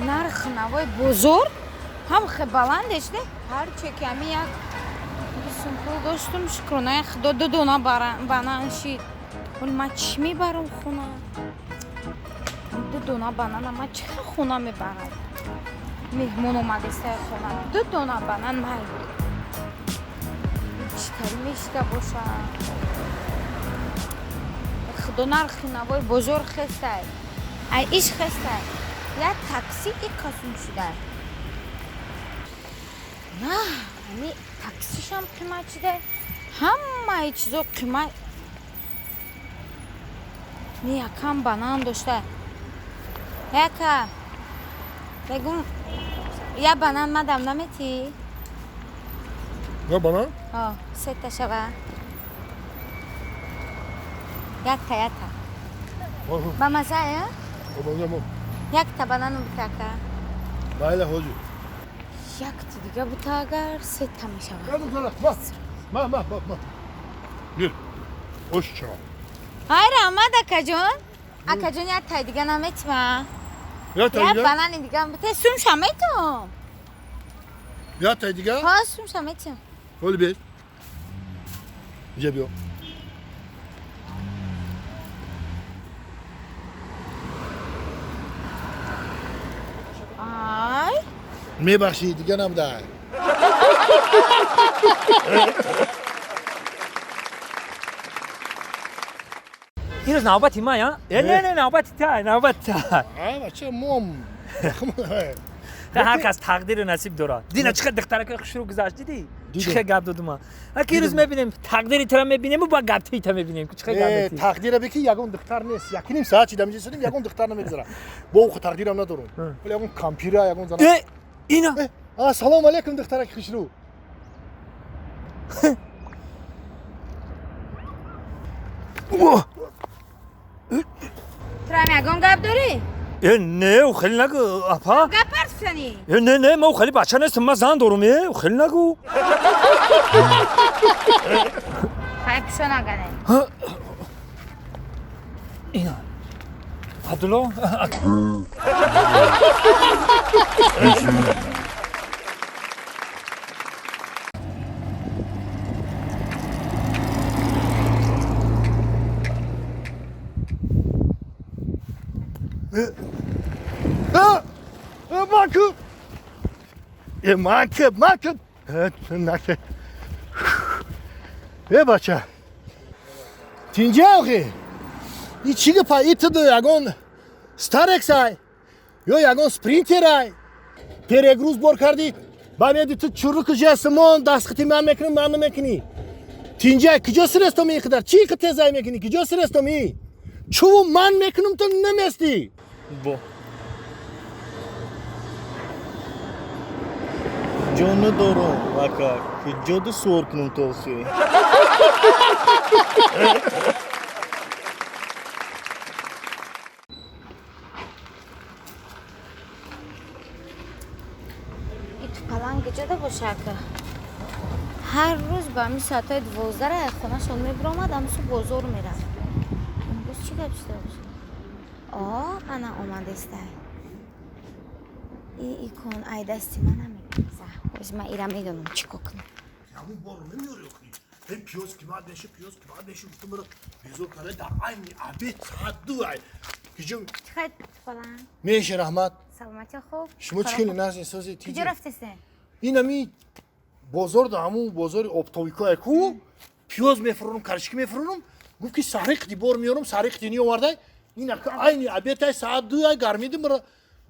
Нарх навои бозор ҳам хе баландеш не, ҳарче ки ҳами як сум пул доштум, шукронаи худо, ду дона банан шид. Оли ман чӣ мебарам хона? Ду дона банана ман чӣ хел хона мебарам? Меҳмон омадесаи хона, ду дона банан май чӣ тари мешида бошад? Худо, нархи навои бозор хестай, ай иш хестай. Як такси и қасум шуда на, ами таксишам қимат шуда, ҳамаи чизо қимат. Не, якам банан дошта, яка бегум, я банан мадам наметӣ? Я банан? Сета шава, якта, якта ба маза. Якта банану бутака. Майла, ҳоҷи. Якти дига бута, агар сета мешавад. Ма, ма, ма, ма. Гир. Ош чаро. Ай, раҳмат, акаҷон. Акаҷон, як тай дига наметима? Як тай Як дига? банани дига бута, сумша метум. Як тай дига? Ҳа, сумша метум. Ҳоли бес. Инҷа биё. Ай. Мебахшӣ, дига набудай. Ирӯз навбати ман, я? Э, не, не, навбати та, навбати та. А, бача, мом. Ҳар кас тақдиру насиб дорад. Дина чӣ хел духтаракои хушрӯ гузашт, дидӣ? Чӣ хел гап додума. Аки ирӯз мебинем, тақдири тара мебинему, ба гапти та мебинем. Чӣ хел гап метӣ? Тақдира бики, ягон духтар нест. Якним соат чида миҷа сидим, ягон духтар намегузара. Бо уху тақдирам надорум. Вале ягон кампира, ягон зана. Э, ина. А, салом алейкум, духтараки хушрӯ. Турам ягон гап дорӣ? Э, не, ӯ хеле нагӯ, апа. Гап ҳарф занӣ? Э, не, не, ман хеле бача нестам, ман зан дорум, э, ӯ хеле нагӯ. Хай, пишо нагане. Ина. Абдулло. Маку. Э, маке, маке. Э, наке. Э, бача. Тинҷа охи. И чӣ гапа? И ту ягон Старексай ё ягон Спринтерай. Перегруз бор кардӣ. Ба меди ту чуруку жесимон дастхити ман мекунам, ман намекунӣ. Тинҷа, куҷо сирестом ин қадар? Чӣ қи тезай мекунӣ? Куҷо сирестом и? Чуву ман мекунам, ту наместӣ. Бо. Ҷо надорам, ака, куҷода суор кунам то охи? И тупаланг ҷода боша, ака? Ҳар рӯз ба ҳамин соатҳои 12-ра аз хонашон мебиромад, ҳамсу бозор мерафт. Имрӯз чӣ гап шуда боша? О, ана омадестай. И икон ай дасти ман намегаза. Ҳози ман ира медонам чӣ кор кунам. Ягон бор намеёри охи. Ҳе, пиёз қимат меша, пиёз қимат меша, гуфтам, маро безор карда, дар айни обед соат 2 ай. Куҷо Чӣ хел, тупаланг? меша, раҳмат. Саломатӣ, хуб? Шумо чӣ хеле нағз эҳсоси? Куҷо рафтесен? Ин ами бозор да, ҳамун бозори оптовикое ку, пиёз мефурӯрам, каришки мефурӯрам. Гуфт ки саҳри қити бор меёрам, саҳри қити ниовардай. Ин ака айни обедай соат 2 ай гармиди, мара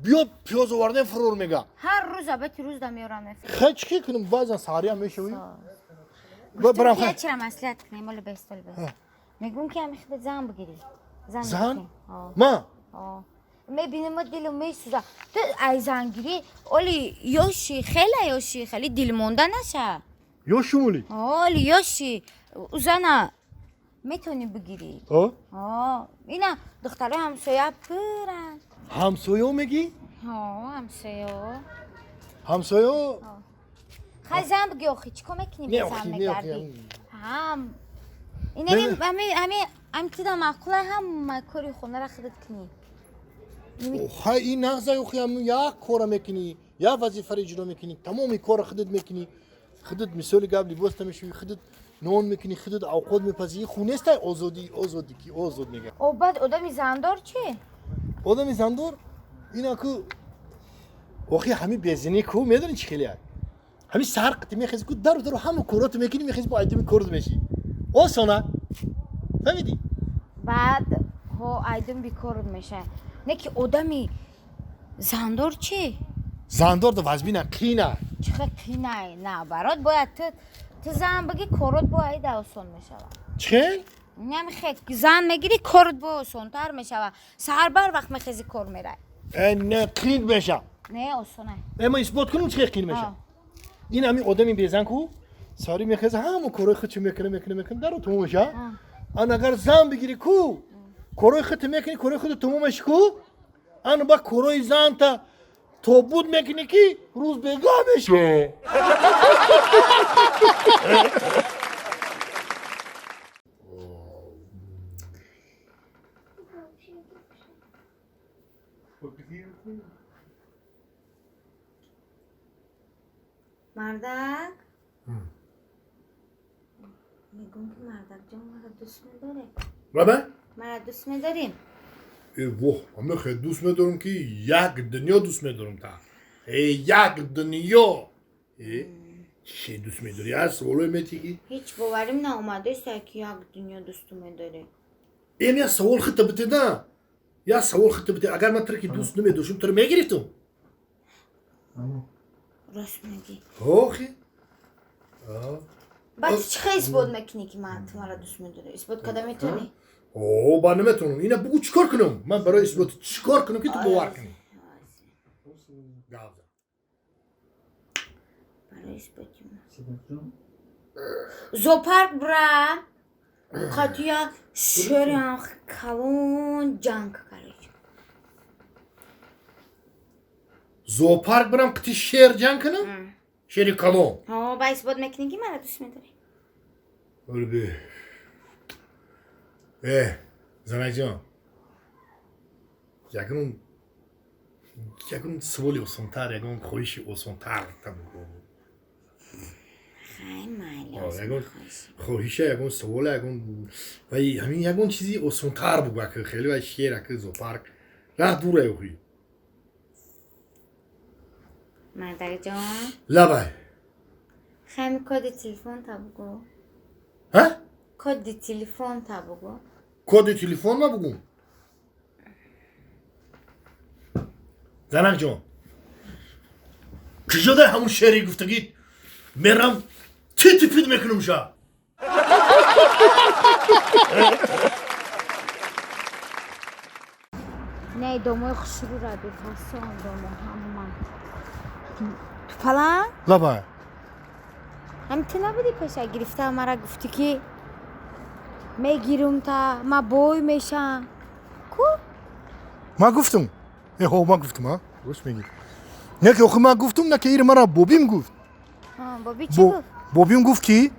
биё, пиёз овардем, фурӯр мега. Ҳар рӯз абати рӯз да меёрам, мефурӯшам. Хе, чӣ кунам, баъзан саҳриам мешавӣ. Барам. Гуфтум, ки чира маслиҳат кунем, оли бест, оли бест. Мегӯм, ки ҳами худат зан бигирӣ. Зан Зан? бигирӣ. Ҳо. Ма? Ҳо. Мебинем, дилам месӯза. Ту ай зангирӣ, оли ёши, хеле ёши, хеле дилмонда наша. Ё шумули? Оли ёши, зана метавонӣ бигирӣ. Ҳо? Ҳо. Ина духтарои ҳамсоя пуранд. Ҳамсоё мегӣ? Ҳо, ҳамсоё. Ҳамсоё? Хай, зан бигӣ, охи чӣ кор мекунӣ? Не, Бе зан охи, не, мегардӣ. охи. Ҳам Не, инами ҳами ҳами ҳами тида маъқула, ҳама кори хонара худат кунӣ. Хай, ин нағза, охи як кора мекунӣ, як вазифаро иҷро мекунӣ, тамоми корро худат мекунӣ. Худат, мисоли гап, либоста мешӯӣ, худат нон мекунӣ, худат авқот мепазӣ. Ин ху нестай озодӣ, озодӣ ки озод мегӯяд. О, баъд одами зандор чӣ? Одами зандор ина ку, охи ҳами безинӣ ку, медонӣ чӣ хеле? Ҳами саҳар қити мехези ку, дару дару ҳама короту мекунӣ, мехези, бо айдими корот мешӣ. Осона, фаҳмидӣ? Баъд ҳо айдум бикорот мешавад. Не ки одами зандор чӣ? Зандор да вазбина қина. Чӣ хел қинай? Наоборот, бояд ту зан бигӣ, корот бо айда осон мешавад. Чӣ хел? Намехе, зан мегирӣ, корот бо осонтар мешавад. Саҳар бар вақт мехези, кор мерай. Э, не, қин меша. Не, осонай. Э, ман исбот кунам, чӣ хел қин меша. Ин ҳами одами безан ку, сари мехеза, ҳама корои худшо мекуна, мекуна, мекуна, дару тамом меша. Ан агар зан бигирӣ ку, корои худто мекунӣ, корои худто тамом меши ку, ан ба корои занта тобуд мекунӣ, ки рӯз бега меша. Мардак, мегӯм ки, мардакҷон, маро дӯст медорӣ? Баба? Маро дӯст медорӣ? Э, воҳ, ҳама хел дӯст медорам, ки як дунё дӯст медорам та. Э, як дунё. Э, чӣ дӯст медорӣ? Аз саволое метӣ ки Ҳеҷ боварим наомадааст, ки як дунё дӯсту медорӣ. Эм, як савол хита бите, як савол хита бите. Агар ман туро ки дӯст намедоштам, туро мегирифтам? Рост мегӣ. Охи. Баъд чӣ хел исбот мекунӣ, ки ман ту маро дӯст медорӣ? Исбот карда метавонӣ? О, ба наметавонам. Ина бугӯ, чӣ кор кунам ман барои исбот, чӣ кор кунам, ки ту бовар кунӣ? Гап зан. Барои исботи зоопарк бира, қатия шерам калон ҷанг кард. Зоопарк бирам, қити шер ҷанг кунам, шери калон? Ҳо, ба исбот мекунӣ, ки маро дӯст медорӣ. Олби. Э, занакҷон, ягон саволи осонтар, ягон хоҳиши осонтар та бугӯ. Хай, майли. О, ягон хоҳиша, ягон савола, ягон вай ҳамин, ягон чизи осонтар бугӯ. Ака хеле вай шер, ака зоопарк раҳ дура, охи. Мардакҷон. Лабай. Хай, коди телефон та бугӯ. Ҳа? Коди телефон та бугӯ. Коди телефон ма бугӯм? Занакҷон, киҷода ҳамун шери гуфтагӣ, мерам, тити пит мекунам ша. Не, домои хушрӯра бифасон, домо ҳама тупалан. Лабай. Ҳами ту набудӣ, пеша гирифта мара гуфтӣ, ки мегирум та, ма бой мешам ку? Ман гуфтум? Э, ҳо, ман гуфтум, а, рост мегӣ. Не ки охи ман гуфтум, на ки ири мара бобим гуфт. Боби чӣ гуфт? Бобим гуфт, ки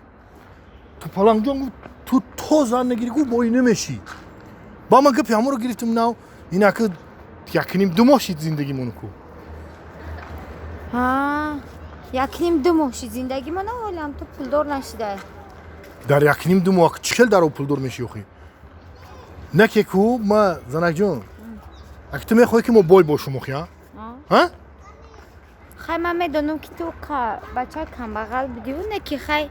тупалангҷон гуфт, ту то зан нагирӣ, гуфт, бой намешӣ. Ба ман гапи ҳамонро гирифтум. Нав инаки якним ду моҳ шид зиндагимон ку. Якним ду моҳ шид зиндагимон, ҳолам ту пулдор нашидай. Дар якним ду моҳ чӣ хел дар пулдор мешӣ, охи? Не ки ку ма, занакҷон, аки ту мехоҳӣ, ки мо бой бошум, охи, а? Хай, ман медонам, ки ту бачаи камбағал будиву, не ки хай,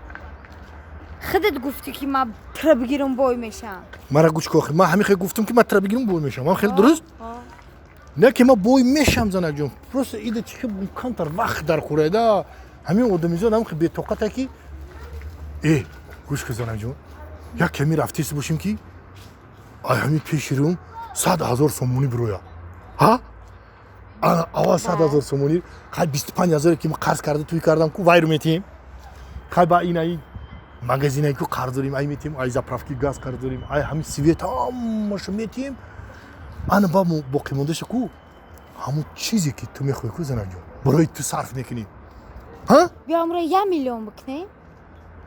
худат гуфтӣ, ки ман тра бигирам, бой мешам. Мара гӯш ку, охи ман ҳамин хел гуфтум, ки ман тра бигирам, бой мешам, ман хеле дуруст? Не ки ман бой мешам, занакҷон, просто ида чӣ хел камтар вақт дар хӯрайда. Ҳамин одамизод ҳам бетоқата ки. Э, гӯш ку, занакҷон, як ками рафтест бошем, ки ай ҳамин пеши рӯм 100 000 сомонӣ бироя, ҳа? Аввал 100 000 сомонӣ, хай, 25 000-е ки қарз карда туй кардам ку, вайру метиҳем. Хай, ба инаи магазинае ку қарз дорем, ай метиҳем, ай заправки газ қарз дорем, ай ҳамин свет, ҳамаша метиҳем. Ана ба боқимондаша ку, ҳамун чизе ки ту мехоҳӣ ку, занакҷон, барои ту сарф мекунем, ҳа? Биё, амро 1 миллион бикунем.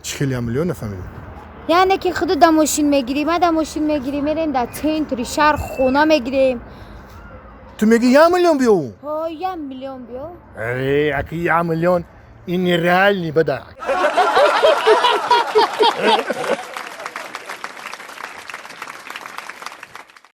Чӣ хел 1 миллион, нафаҳмидам. Яъне ки худу да мошин мегирӣ, ма да мошин мегирӣ, мерем дар центри шаҳр, хона мегирем. Ту мегӣ 1 миллион биёвум? Ҳо, 1 миллион биё. Э, аки 1 миллион ин нереальный бада.